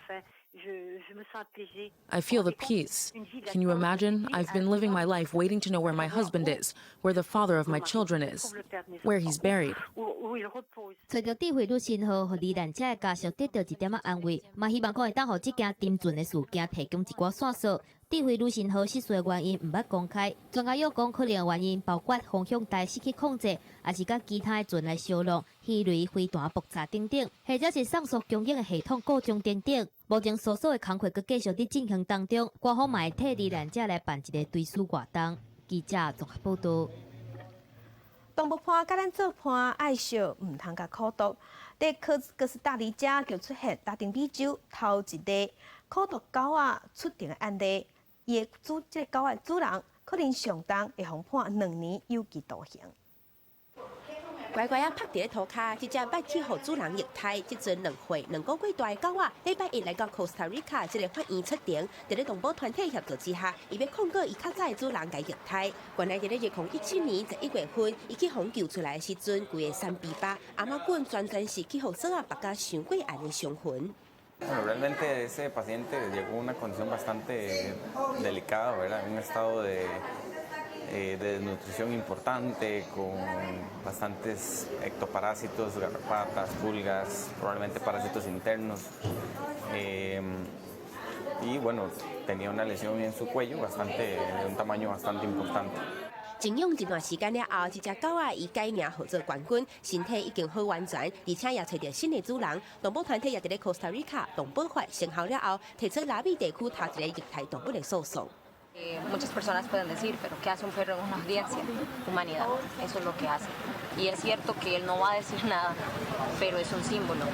I feel the peace. Can you imagine? I've been living my life waiting to know where my husband is, where the father of my children is, where he's buried. 揣著智慧女神號，予罹難者的家屬得到一點仔安慰，嘛希望講會當予這件沉船的事件提供一寡線索。智慧女神號失事的原因毋捌公開，專家有講可能的原因包括方向台失去控制，抑是佮其他的船來相撞、魚雷飛彈爆炸等等，或者是送束供應的系統故障等等。目前搜索的工作閣繼續佇進行當中，官方嘛會替罹難者來辦一個追思活動。記者綜合報導。動物伴佮咱做伴，愛惜毋通共苦毒。佇哥斯達黎加就出現拉丁美洲頭一例苦毒狗仔出庭的案例。伊的主這個狗仔主人可能上重會予判2年有期徒刑。乖乖仔趴佇咧塗跤，這隻捌去予主人虐待，這陣2歲2個月大的狗仔，禮拜一來到 Costa Rica 這個法院出庭，佇咧動保團體協助之下，伊欲控告伊較早的主人共虐待。原來佇咧2017年11月份，伊去予救出來的時陣，規个三臂巴頷仔頸全全是去予索仔縛甲傷過絚的傷痕。 Bueno, realmente ese paciente llegó a una condición bastante delicada, ¿verdad? Un estado de desnutrición importante, con bastantes ectoparásitos, garrapatas, pulgas, probablemente parásitos internos. Y bueno, tenía una lesión en su cuello bastante, de un tamaño bastante importante. 靜養一段時間了後，這隻狗仔伊改名號做冠軍，身體已經好完全，而且也揣著新的主人。動保團體也佇咧 Costa Rica 動保法生效了後，提出拉美地區頭一個虐待動物的訴訟。 Muchas personas pueden decir, pero ¿qué hace un perro en una audiencia? Humanidad, eso es lo que hace. Y es cierto que él no va a decir nada, pero es un símbolo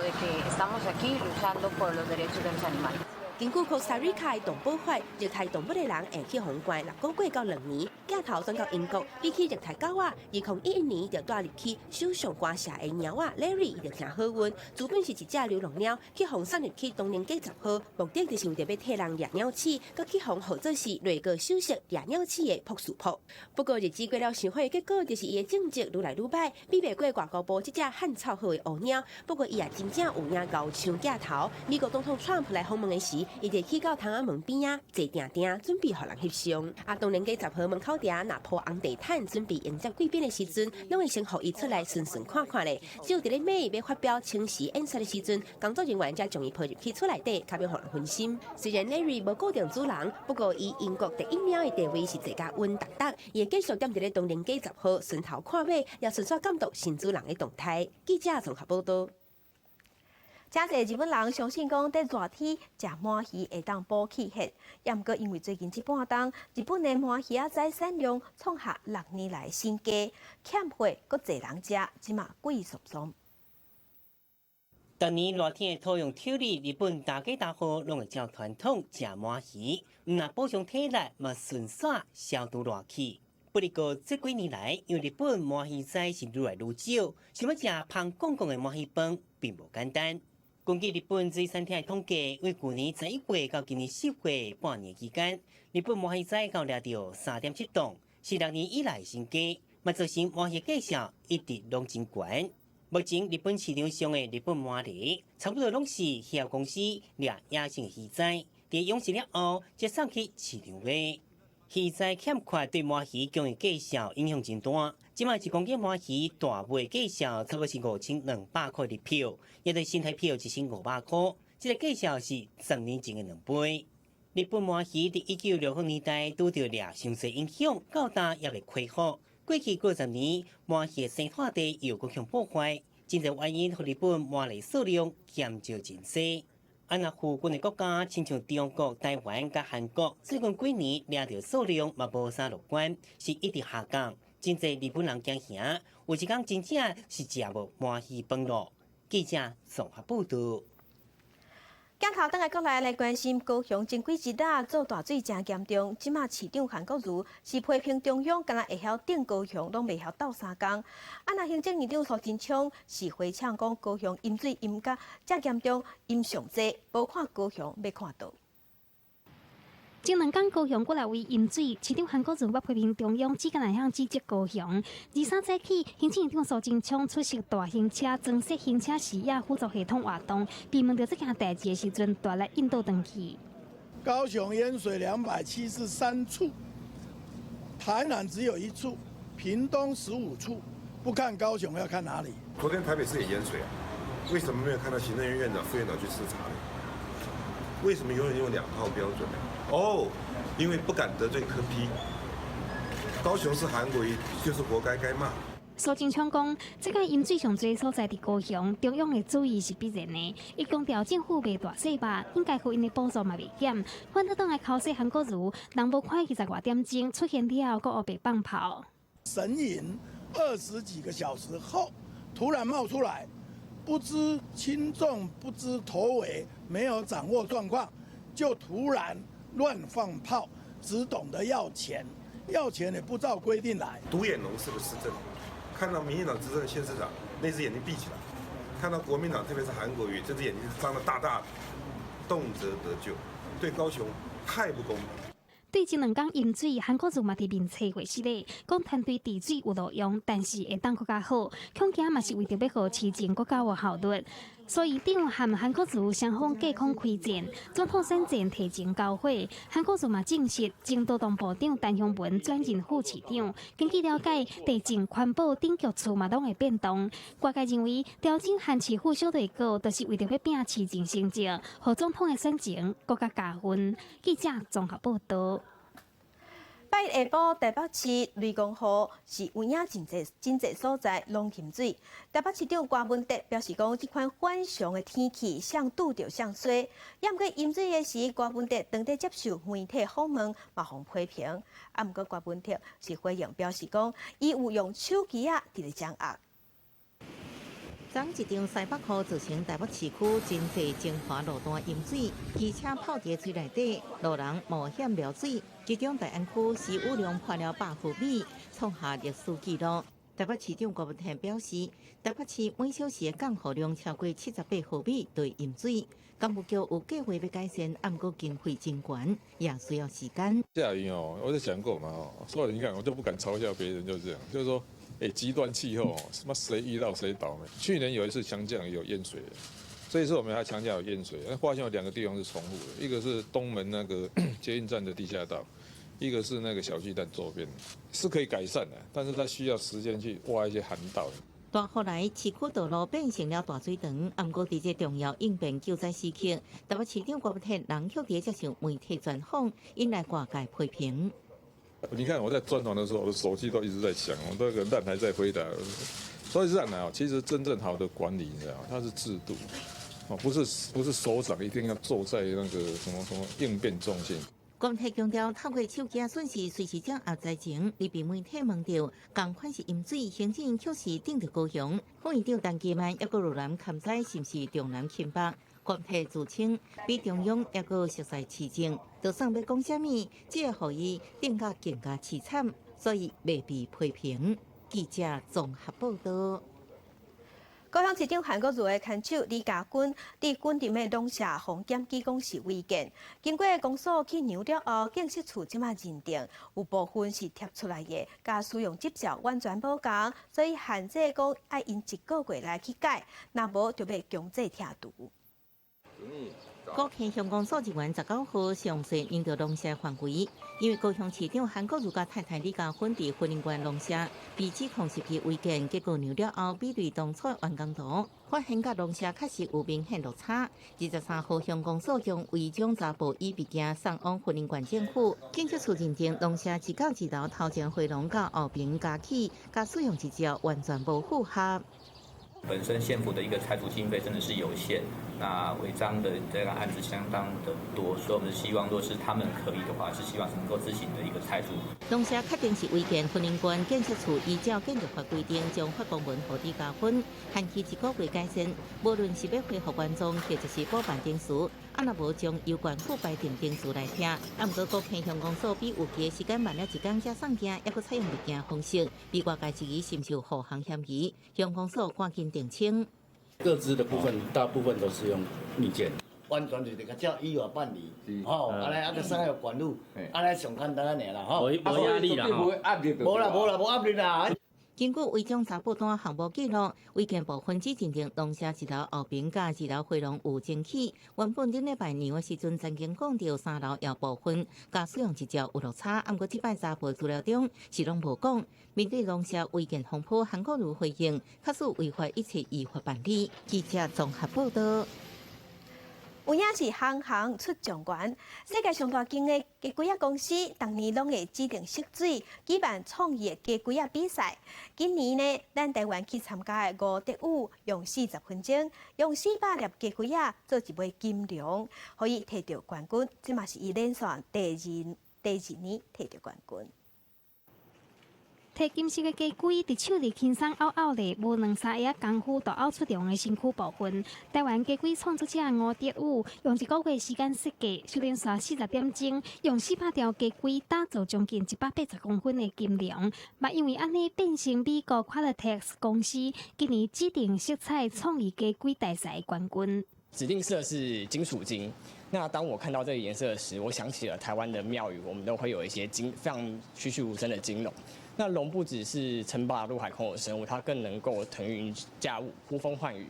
de que estamos aquí luchando por los derechos de los animales. 根據哥斯達黎加動保法，虐待動物的人會去予關6個月到2年。鏡頭轉到英國，比起虐待狗仔，2011年就帶入去首相官舍的貓仔 Larry，伊就誠好運。主本是一隻流浪貓，去予送入去唐寧街10號，目的就是為著欲替人掠鳥鼠，閣去予號做是內閣首席掠鳥鼠的朴樹朴。不過日子過了想法的結果，就是伊的政績愈來愈䆀，比袂過外交部這隻漢草好的烏貓。不過伊也真正有影𠢕搶鏡頭。美國總統川普來訪問的時，伊就去到窗仔門邊仔坐定定，準備予人翕相。啊，唐寧街10號門口埕若鋪紅地毯，準備迎接貴賓的時陣，攏會先予伊出來巡巡看看咧。只有佇咧尾欲發表請辭演說的時陣，工作人員才將伊抱入去厝內底，較免予人分心。雖然 Larry 無固定主人，不過以英國第一貓的地位是坐甲穩當當。伊會繼續踮佇咧唐寧街10號巡頭看尾，也順紲監督新主人的動態。記者綜合報道。誠濟日本人相信講，佇熱天食鰻魚會當補氣血。也毋過因為最近這半冬，日本的鰻魚仔生產量創下6年來新低，欠貨閣濟人食，這馬貴倯倯。逐年熱天的土用秋日，日本逐家逐戶攏會照傳統食鰻魚，毋但補充體力，嘛順紲消除熱氣。不過這幾年來，因為日本鰻魚仔是愈來愈少，想欲食芳逛逛的鰻魚飯並無簡單。根據日本水產廳的統計，為舊年11月到今年4月半年期間，日本鰻魚仔共掠著3.7噸，是6年以來新低，嘛造成鰻魚價數一直攏真懸。目前日本市場上的日本鰻魚，差不多攏是漁業公司掠野生魚仔，佇養殖了後，才送去市場賣。魚仔欠缺對鰻魚供應價數影響真大。這擺一公斤鰻魚大尾價數差不多是5200塊日票，也就是新台票1500塊。這个價數是10年前的2倍。日本鰻魚佇1960年代拄著掠傷濟影響，到今猶未恢復。過去幾十年，鰻魚的生態地又閣予破壞，真濟原因，予日本鰻魚數量減少真濟。啊，若附近的國家，親像中國、台灣佮韓國，最近幾年掠著數量嘛無啥樂觀，是一直下降。真濟日本人驚嚇，有一天真正是食無鰻魚飯囉。記者綜合報道。鏡頭轉來國內來關心高雄前幾日啊，做大水誠嚴重，這馬市長韓國瑜是批評中央敢若會曉頂高雄，攏袂曉鬥相共。啊，若行政院長蘇貞昌是回嗆講高雄淹水淹甲遮嚴重，淹上濟，無看高雄欲看佗。前2工高雄閣來位淹水，市長韓國瑜捌批評中央只敢若會曉指責高雄。23早起，行政院長蘇貞昌出席大型車增設行車視野輔助系統活動，被問著這件代誌的時陣，大力應倒轉去。高雄淹水273處，台南只有一處，屏東15處，不看高雄要看哪裡？昨天台北市也淹水啊，為什麼沒有看到行政院院長、副院長去視察呢？為什麼永遠用兩套標準呢？哦，因為不敢得罪柯 P，高雄是韓國瑜，就是活該該罵。蘇貞昌講，這個淹水上濟所在佇高雄，中央的注意是必然的。伊強調政府袂大細肉，應該予𪜶的補助嘛袂減。反倒轉來剾洗韓國瑜，人無看20外點鐘出現了後，閣烏白放炮。神隱20幾個小時後，突然冒出來，不知輕重，不知頭尾，沒有掌握狀況，就突然亂放炮，只懂得要錢，要錢也不照規定來。獨眼龍式的施政，看到民進黨執政的縣市長，那隻眼睛閉起來；看到國民黨，特別是韓國瑜，這隻眼睛張得大大的，動輒得咎，對高雄太不公平。對這兩工淹水，韓國瑜嘛佇面冊回釋咧，講團隊治水有路用，但是會當閣較好。恐驚嘛是為著欲予市政閣較有效率，所以長和韓國瑜雙方隔空開戰，總統選戰提前交火。韓國瑜嘛證實，前勞動部長陳雄文轉任副市長。根據了解，地政、環保等局處嘛攏會變動。外界認為調整韓市府小內閣，就是為著欲拼市政成績，予總統的選情閣較加分。記者綜合報道。拜一下晡，台北市雷公河是有影真濟真濟所在攏淹水。台北市長柯文哲表示講，這款反常的天氣，誰拄著誰衰。也毋過淹水的時，柯文哲當佇接受媒體訪問，嘛予批評。啊，毋過柯文哲是回應表示講，伊有用手機仔佇咧掌握。昨一場西北雨造成台北市區真濟精華路段淹水，機車泡佇水內底，路人冒險撩水。其中大安區時雨量破了100毫米，創下歷史紀錄。台北市長郭文天表示，台北市每小時的降雨量超過78毫米，就淹水。工務局有計劃欲改善，毋過經費真懸，也需要時間。下雨哦，我就講過嘛哦，所以你看我就不敢嘲笑別人，就是這樣，就是說，極端氣候，什麼誰遇到誰倒霉。去年有一次強降雨有淹水，這一次我們還強降有淹水，那發現有兩個地方是重複的，一個是東門那個捷運站的地下道，一個是那個小巨蛋周邊，是可以改善的，但是它需要時間去挖一些涵道。大雨來，市區道路變成了大水塘。毋過，佇這重要應變救災時刻，台北市長郭文天人卻佇接受媒體專訪，引來外界批評。你看我在專訪的時候，我的手機都一直在響，我那個爛還在回答。所以這樣啊，其實真正好的管理，你知道，它是制度，哦，不是首長一定要坐在那個什麼什麼應變中心。郭文強調，透過手機訊息隨時掌握災情，而被媒體問著，仝款是淹水，行政卻是頂著高雄，副院長陳其邁抑閣呂南勘災是毋是重南輕北？郭文天自稱比中央抑閣熟悉市政，就算欲講啥物，這會予伊頂甲更加淒慘，所以袂被批評。記者綜合報道。高雄市長韓國瑜的牽手李家軍，佇軍陣的農舍予檢舉講是違建，經過公所去量了後，建設處這馬認定有部分是貼出來的，佮使用執照完全無仝，所以限制講愛𪜶一個月內去改，若無就欲強制拆除。高坑鄉公所人員19號詳細量著農舍範圍，因為高雄市長韓國瑜佮太太李佳芬佇雲林縣農舍被指控涉及違建，結果量了後比對當初完工圖，發現佮農舍確實有明顯落差。23號鄉公所將違章查埔以物件送往雲林縣政府，建設處認定農舍一到二樓頭前回廊佮後爿加起，佮使用執照完全無符合。本身縣府的一個拆除經費真的是有限，那違章的這個案子相當的多，所以我們希望若是他們可以的話，是希望能夠自行的一個拆除。農舍確定是違建，雲林縣建設處依照建築法規定，將發公文予李家芬，限期一個月改善。無論是欲恢復原狀，或者是補辦程序，啊若無將有關腐敗定程序來聽。啊，毋過高坑鄉公所比預期時間慢了一工才送件，抑閣採用物件方式，被外界質疑是毋是有護航嫌疑。鄉公所趕緊澄清。個資的部分，大部分都是用密件，完全就是較照依法辦理，吼，按呢啊閣使用管路，按呢上簡單爾啦，吼，無壓力啦，無啦無啦無壓力啦。根據違章查報單項目記錄，違建部分只認定農舍一樓後爿佮二樓回廊有爭議。原本頂禮拜量的時陣，曾經講著三樓也部分佮使用執照有落差，毋過這擺查報資料中是攏無講。面對農舍違建風波，韓國瑜回應，確實違法一切依法辦理。記者綜合報道。有影是行行出狀元，世界上大間的雞胿仔公司，逐年攏會指定色水舉辦創意雞胿仔比賽。今年呢，咱台灣去參加的吳德宇用40分鐘，用400粒雞胿仔做一尾金龍，予伊提著冠軍。這嘛是伊連續第二年提著冠軍。提金色的雞胿佇手裡輕鬆拗拗咧，無兩三下工夫就拗出龍的身軀部分。台灣雞胿創作者吳德宇用一個月時間設計，修練煞40點鐘，用400條雞胿打造將近180公分的金龍。嘛因為按呢變成美國 Qualatex 公司今年指定色彩創意雞胿大賽冠軍。指定色是金屬金。那當我看到這個顏色時，我想起了台灣的廟宇，我們都會有一些金，非常栩栩如生的金龍。那龍不只是稱霸陸海空的生物，它更能夠騰雲駕霧、呼風喚雨，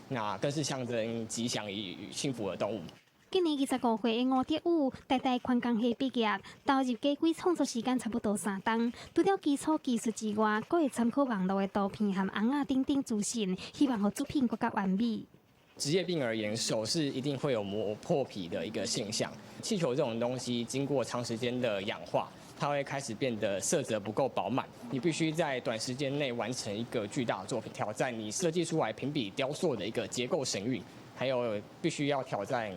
那更是象徵吉祥與幸福的動物。今年25歲的吳德宇，台大環工系畢業，投入雞胿創作時間差不多3冬。除了基礎技術之外，閣會參考網路的圖片和尪仔等等資訊，希望予作品閣較完美。職業病而言，手是一定會有磨破皮的一個現象。氣球這種東西，經過長時間的氧化，它會開始變得色澤不夠飽滿。你必須在短時間內完成一個巨大的作品，挑戰你設計出來平比雕塑的一個結構神韻，還有必須要挑戰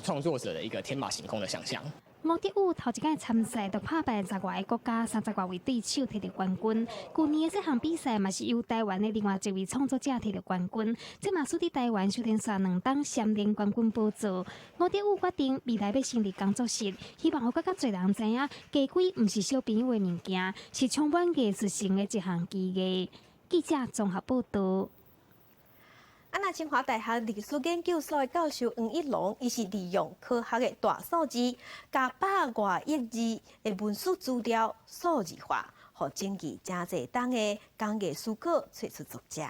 創作者的一個天馬行空的想象。吳吳德宇頭一擺參賽就拍敗十外个國家三十外位對手，摕著冠軍。舊年的這項比賽嘛是由台灣的另外一位創作者摕著冠軍。這嘛使得台灣首連續兩冬蟬聯冠軍寶座。吳德宇決定未來欲成立工作室，希望予閣較濟人知影雞胿毋是小朋友的物件，是充滿藝術性的一項技藝。記者綜合報導。啊，那清華大學歷史研究所的教授黃一龍，伊是利用科學的大數字，共百外億字的文史資料數字化，予整理誠濟冬的工藝書稿揣出作者。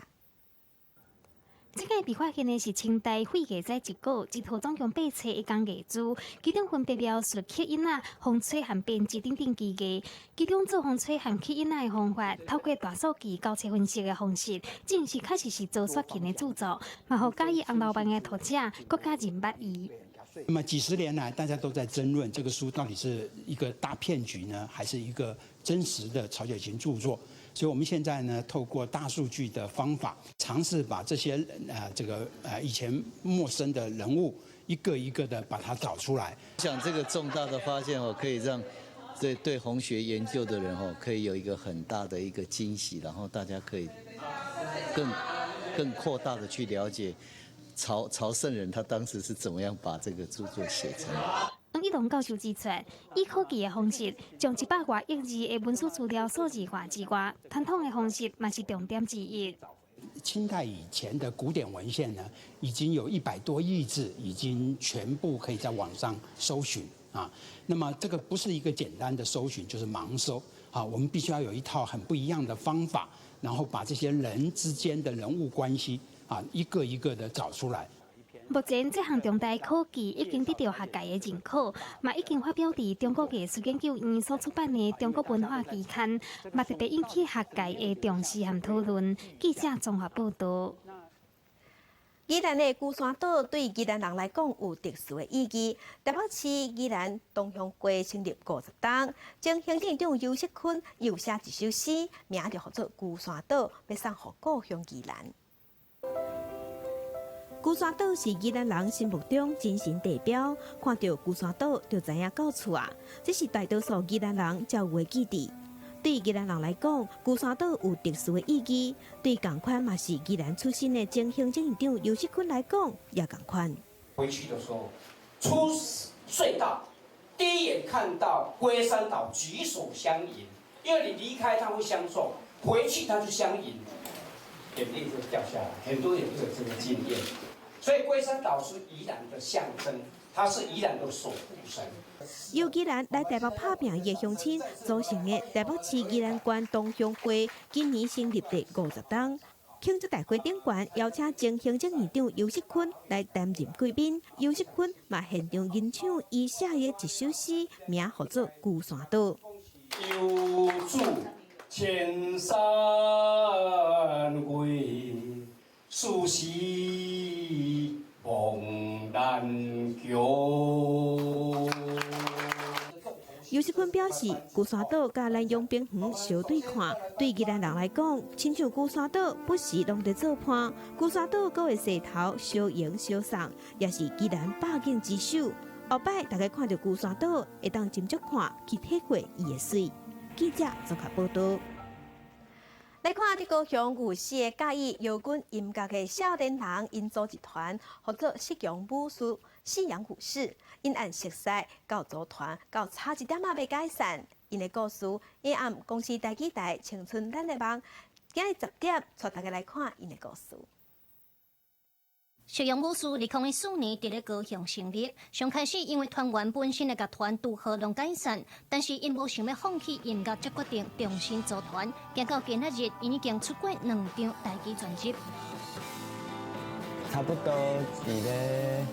這個被發現的是清代廢藝仔一稿，一套總共八冊的工藝書，其中分別描述刻印仔、風吹和編織等等技藝。其中做風吹和刻印仔的方法，透過大數據交叉分析的方式，證實確實是曹雪芹的著作，嘛予佮意紅樓夢的讀者閣較認捌伊。那麼幾十年來，大家都在爭論這個書到底是一個大騙局呢，還是一個真實的曹雪芹著作？所以我們現在呢，透過大數據的方法，嘗試把這些以前陌生的人物，一個一個的把它找出來。我想這個重大的發現哦，可以讓對紅學研究的人哦，可以有一個很大的一個驚喜，然後大家可以更擴大的去了解曹曹聖人他當時是怎麼樣把這個著作寫成。黃一龍教授指出，以科技的方式將一百外億字的文史資料數字化之外，傳統的方式嘛是重點之一。清代以前的古典文獻呢，已經有100多億字，已經全部可以在網上搜尋啊。那麼這個不是一個簡單的搜尋，就是盲搜啊。我們必須要有一套很不一樣的方法，然後把這些人之間的人物關係啊，一個一個的找出來。目前這項重大科技已經得到學界的認可，嘛已經發表佇中國藝術研究院所出版的《中國文化期刊》，嘛特別引起學界的重視和討論。記者綜合報導。宜蘭的龜山島對宜蘭人來講有特殊的意義。台北市宜蘭同鄉會成立50冬，前行政長游錫堃又寫一首詩，名就號做《龜山島》，欲送予故鄉宜蘭。龜山島是宜蘭人心目中精神地標，看著龜山島就知影到厝啊！這是大多數宜蘭人才有的記憶。對宜蘭人來講，龜山島有特殊的意義；對仝款嘛是宜蘭出身的前行政院長游錫堃來講，也仝款。回去的時候，出隧道，第一眼看到龜山島舉手相迎，因為你離開他會相送，回去他就相迎，眼淚就掉下來。很多人都有這個經驗，所以龜山島是宜蘭的象徵，它是宜蘭的守護神。由宜蘭來台北拍拚的鄉親組成的台北市宜蘭縣同鄉會，今年成立第50冬。慶祝大會頂懸邀請前行政院長游錫堃來擔任貴賓。游錫堃嘛現場吟唱伊寫的一首詩，名號做《龜山島》。游子千山過，思時望難強。游錫堃表示，龜山島佮南陽平原相對看，對宜蘭人來講，親像龜山島不時攏佇做伴。龜山島閣會勢頭相迎相送，也是宜蘭百景之首。後擺大家看著龜山島，會當斟酌看去體會伊的媠。記者綜合報導。來看，佇高雄有四个佮意搖滾音樂的少年人，𪜶組一團，號做夕陽武士、夕陽武士。𪜶按熟似到組團，到差一點仔欲解散。𪜶的故事，下暗公視台語台青春咱的夢，今日10點，帶大家來看𪜶的故事。夕陽武士2014年佇咧高雄成立，上開始因為團員本身的樂團拄好攏解散，但是𪜶無想欲放棄音樂，才決定重新組團。行到今仔日，𪜶已經出過兩張台語專輯。差不多佇咧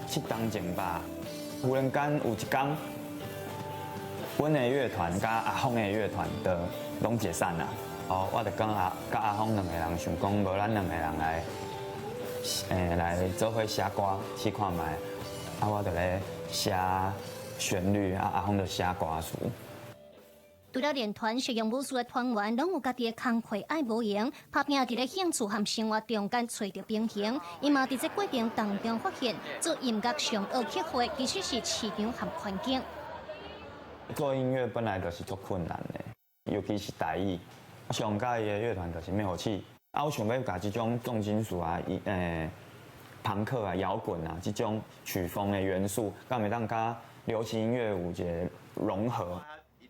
7冬前吧，忽然間有一工，阮的樂團佮阿峰的樂團都攏解散啦。哦，我就講佮阿峰兩個人想講，無咱兩個人來做伙寫歌試看覓。啊，我就咧寫旋律，啊，阿峰就寫歌詞。除了练团，实用武术的团员攏有家己的工课愛無閒，拍拚佇咧興趣和生活中間揣著平衡。伊嘛佇這過程當中發現，做音樂上愛克服的其實是市場和環境。做音樂本來就是足困難的，尤其是台語。我上佮意的樂團就是滅火器。啊，我想欲共這種重金屬啊、龐克啊、搖滾啊這種曲風的元素，敢會當佮流行音樂有一個融合。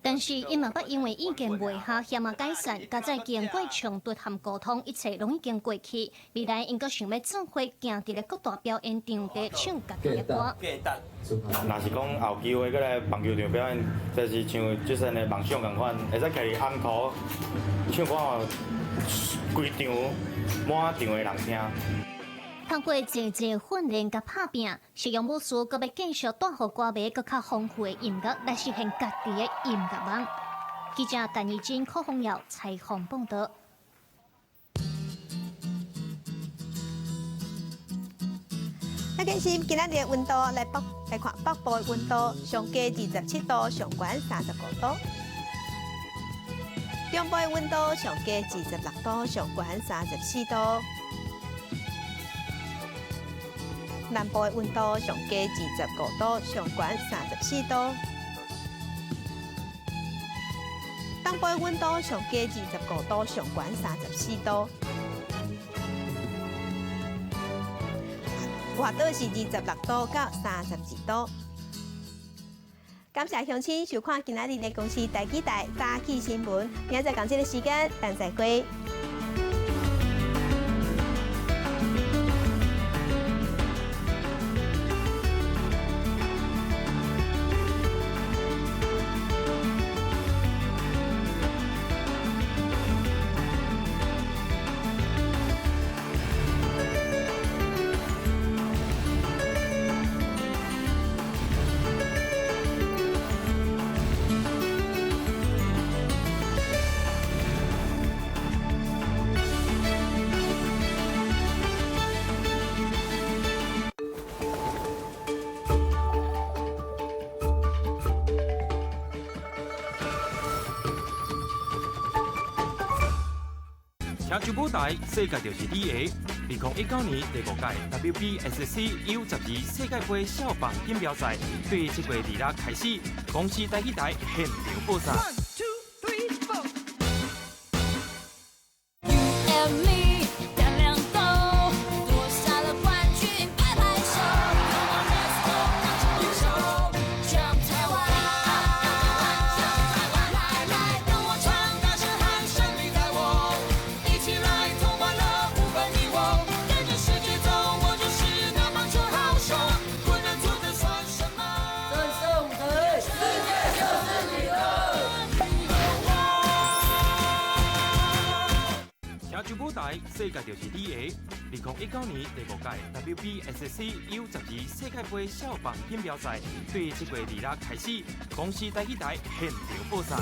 但是，伊嘛捌因為意見袂合，嫌嘛解散，加載經過衝突和溝通，一切攏已經過去。未來𪜶閣想欲做伙行佇咧各大表演場地唱家己的歌。若是講後機會閣來棒球場表演，就是像這陣的夢想仝款，會使徛佇紅土唱歌予規場滿場的人聽。透過濟濟訓練佮拍拚，實用武士閣欲繼續帶予歌迷閣較豐富的音樂，來實現家己的音樂夢。記者陳怡貞、柯宏耀採訪報導。來關心今仔日的溫度，來北來看北部的溫度，上低27度，上懸35度。中部的溫度上低26度，上懸34度。南部的溫度上低25度，上懸34度。東部的溫度上低25度，上懸34度。外島是26度到32度。感謝鄉親收看今仔日的公視台語台早起新聞，明仔載仝這個時間，咱再會。聽上舞台，世界就是你的。2019年第五屆 WBSC U12世界盃少棒錦標賽，對7月2日開始，公視台語台現場播送。世界就是你的。2019年第五屆 WBSC U12世界盃少棒錦標賽，對7月2日開始，公視台語台現場播送。